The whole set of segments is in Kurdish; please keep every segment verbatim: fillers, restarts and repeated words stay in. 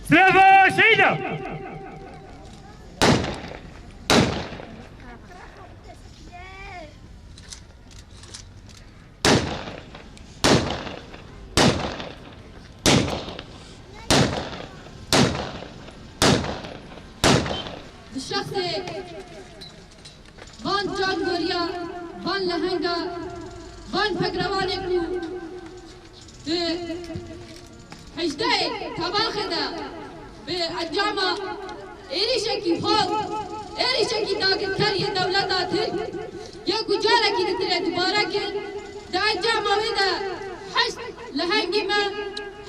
Slava Şehîda! Di şexsê van cangoriya, van lehenga, van pegrewanê ku di hejdehê Tebaxê de bi encama êrîşekî hol, êrîşekî dagirker yê dewleta Tirk yê ku carekî di tirê dubare kir, di encama wê de heşt lehengî me,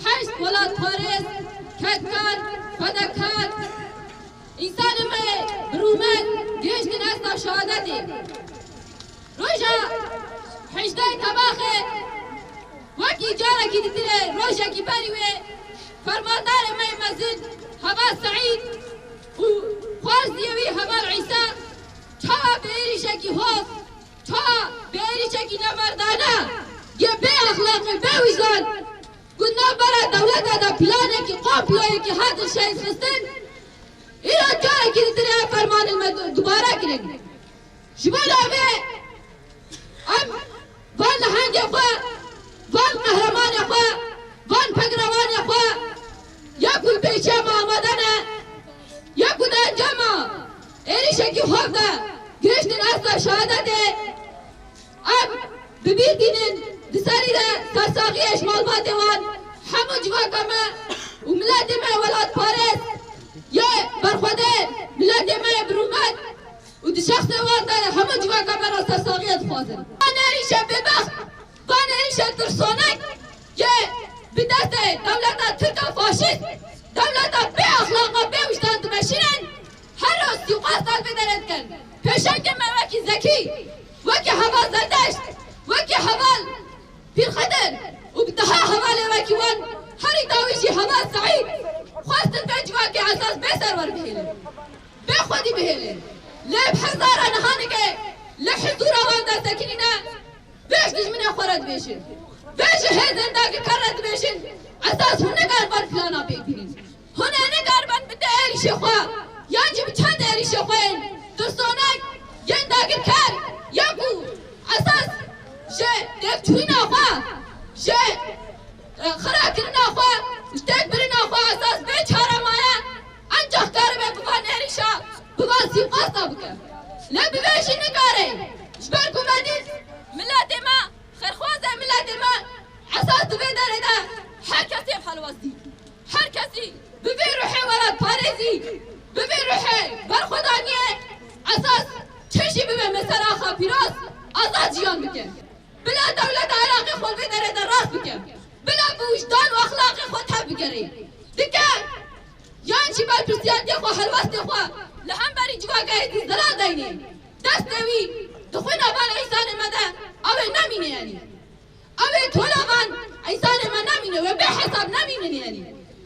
heşt welatparêz, kedkar, fedekar, însanê me bi rûmet gihiştin asta şehadetê. Roja hejdeh Tebaxê wekî carekî ditirê rojekî berî wê fermandarê me yê mezin Heval Seîd û xwarziyê wî Heval Îsa çawa bi êrîşekî hol, çawa bi êrîşekî nemerdane yê bê exlaqî, bê wijdan ku di navbera dewleta de planekî, komployekî hatin şeşt xistin, îro carekî ditirê ev fermanên me du-, dubare kirin. Ji bo navê em van lehengê xwe, van qehremanê xwe, van pegrewanê xwe ya ku li pêşiya me amade ne, ya ku di encama êrîşekî xwe de gihiştin asta şehadetê, em bi bîr tînin, di serî de sersaxiyê ji malbatê wan, hemû civaka me û miletê me welatparêz yê berxwedêr, miletê me yê birûmet, û di şexsê wan de hemû civaka me re sersaxiyê dixwazin. Van êrîşe bêbext, van êrîşe tirsonek yê bi destê dewleta Tirk a faşîst, dewleta bê exlaqa, bê wijdan dimeşînin, her roj sîqasta li vê derê dikin. Pêşengê me wekî Zekî, wekî Heval Zerdeşt, wekî Heval Pîrxedir û bi deha hevalê wekî wan, herî dawî jî Heval Seîd, xwestin vê civakê esas bê serwer bihêlin. Bê xwedî bihêlin. Lê bi hezara niha nike li hizûra wan de sekinîne, vê ji dijminê xwe re dibêjin. Vê ji hêzên dagirker re dibêjin. Esas hûn nikarin van plana pêk bînin. Hûn ê nikaribin bi te êrîşê xwe, yan jî bi çend êrîşê xwe yên tirsonek, yên dagirker, ya ku esas ji têkçûyîna xwe, ji, e, xirakirina xwe, ji têkbirina xwe esas bê çare maye, encax karibe bi van êrîşa, bi van sîqasta bike. Lê bi vê jî nikare. Ji ber ku me dît miletê me, xêrxwazê miletê me, esas di vê derê de her kesê helwestî. Her kesî bi vê ruhê welatparêzî, bi vê ruhê berxwedaniyê esas çi jî bibe, mesela Axa Pîroz azad jiyan bike. Bila dewleta Iraqê xwe li vê derê de rast bike. Bila bi wijdan û exlaq Berpirsiyartiyê xwe, helwestê xwe li hemberî civaka êdî zelal dayînê. Destê wî di xwîna van însanê me de, ew ê nemîne yanî. Ew ê tola van însanê me nemîne, wê bê hesab nemînin yanî.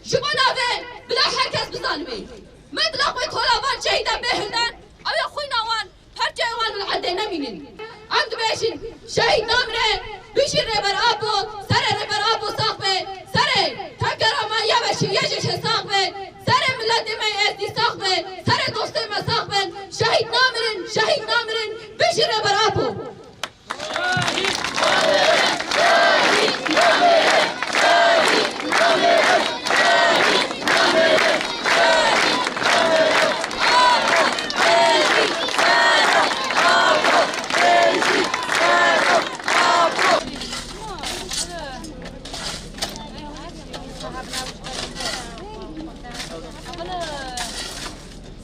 Ji bona vê bila her kes bizanibe. Metleq wê tola van şehîda bê hildan, ew ê xwîna wan, perçeyê wan li erdê nemînin. Em dibêjin, şehîd namire, bijî Rêber Apo, serê Rêber Apo sax be, serê Tekerama ya ve şiviye jî sax be, serê miletê me êzdî sax be, serê dostê me sax bin, şehîd namirin, şehîd namirin, bijî Rêber Apo.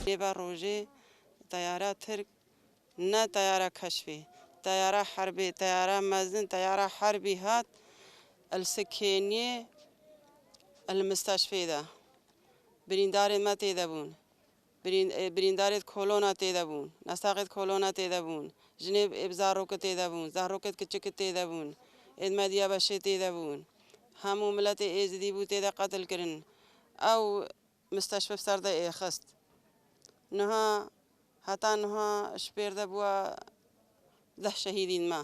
Êva rojê teyara Tirk, ne teyara keşfê, teyara herbê, teyara mezin, teyara herbî hat li Sikêniyê, li misteşfê de. Birîndarên me tê de bûn. Birîn-, e, birîndarê kolona tê de bûn. Nesaxê kolona tê de bûn. Jinê ê bi zarokê tê de bûn. Zarokê kiçik tê de bûn. Êd me diya beşê tê de bûn. Hemû miletê êzidî bû tê de qetil kirin. Ew misteşfê bi ser de êxist. Niha, heta niha ji pêr de bûa deh şehîdîn me.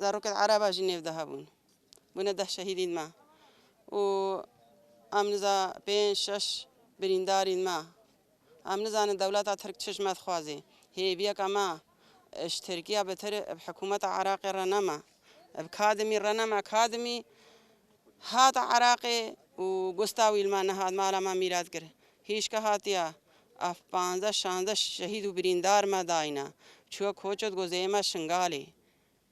Zarokê Ereba jî nêv de hebûn. Bûne deh şehîdîn me. Û em niza pênc, şeş birîndarîn me. Em nizanin dewleta Tirk çi ji me dixwazê. Hêviyeke me ji Tirkiye bitir bi hikûmeta Iraqê re nema. Bi Kadimî re nema. Kadimî hate Iraqê û gusta wî li me nehat, mala me mîrat kir. Hîşke hatiye, ev panzdeh şazdeh şehîd û birîndar me dayne. Çûye koço, gozê me Şingalê.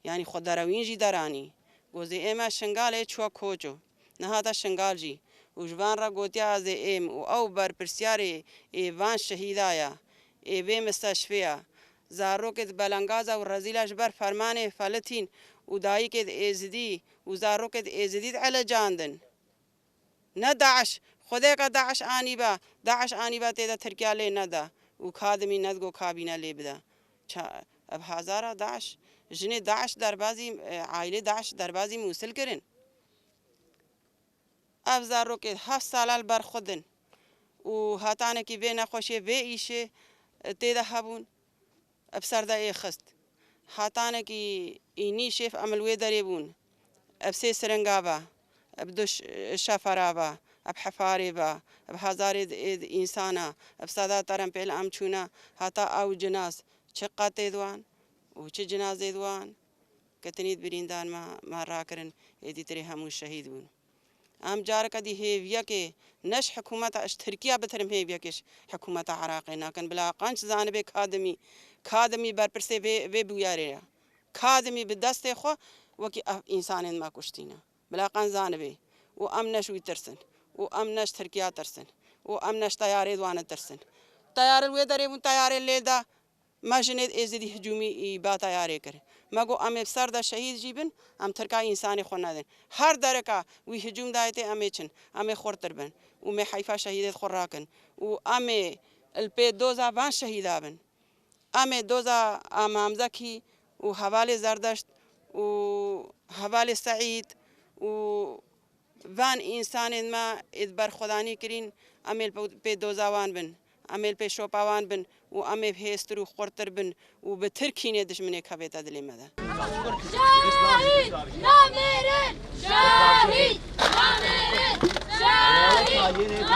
Yanî xwe derewîn jî deranî. Gozê ê me Şingalê çûye koço. Nehate Şingal jî. Û ji van re gotiye ez ê êm û ew berpirsiyarê ê van şehîda ye. Ê vê misteşfê ye. Zarokê di belengaza û rezîla ji ber fermanê felitîn û dayikê di êzidî û zarokê di êzidî di elecandin. Ne DAIŞ, xwedêka DAIŞ anîba, DAIŞ anîba tê de Tirkiye lê neda û Kadimî nedigo kabîne lê bide. Ça-, ev hazara DAIŞ, jinê DAIŞ derbazî, e, aîlê DAIŞ derbazî Mûsil kirin. Ev zarokê heft sala li ber xwe din û hetanekî vê nexweşiyê, vê îşê, e, tê de hebûn. Bi ser de êxist. Hetanekî înî şêf em li wê derê bûn. Bi sê siringa ve, bi du ş-, şefera ve, bi hefarê ve, bi hezarê d-, ê d-, însana, bi seda terempêl em çûne heta ew cinas çi qetê di wan û çi cinazê di wan. Ketinî di birîndar me, me rakirin, êdî tirê hemû şehîd bûn. Em careke dî hêviyekê ne ji hikûmeta, ji Tirkiye bitirim hêviyekê ji hikûmeta Iraqê nakin. Bila qenc zanibe Kadimî, Kadimî berpirsê vê, vê bûyerê ye. Kadimî bi destê xwe wekî ev însanên me kuştîne. Bila qenc zanibe. Û em ne ji wî tirsin. Û em ne ji Tirkiye tirsin. Û em ne ji teyarê di wan tirsin. Teyarê li wê derê bûn, teyarê lê da. Me jinê êzidî hicûmî î ba teyarê kir. Me got, em ê bi ser de şehîd jî bin, em tirka însanê xwe nedin. Her dereka wî hicûm dayê tê, em ê çin, em ê xurtir bin û mê heyfa şehîdê xwe rakin û em ê li pê doza van şehîda bin. Em ê doza Amam Zekî û hevalê Zerdeşt û hevalê Seîd û van însanên me ê di berxwedanî kirîn, em ê li pê doza wan bin, em ê li pê şopa wan bin û em ê hêztir û xurtir bin û bi tirkînê dijminê kevête dilê me de. Şehîd namêrin! Şehîd namêrin! Şehîd!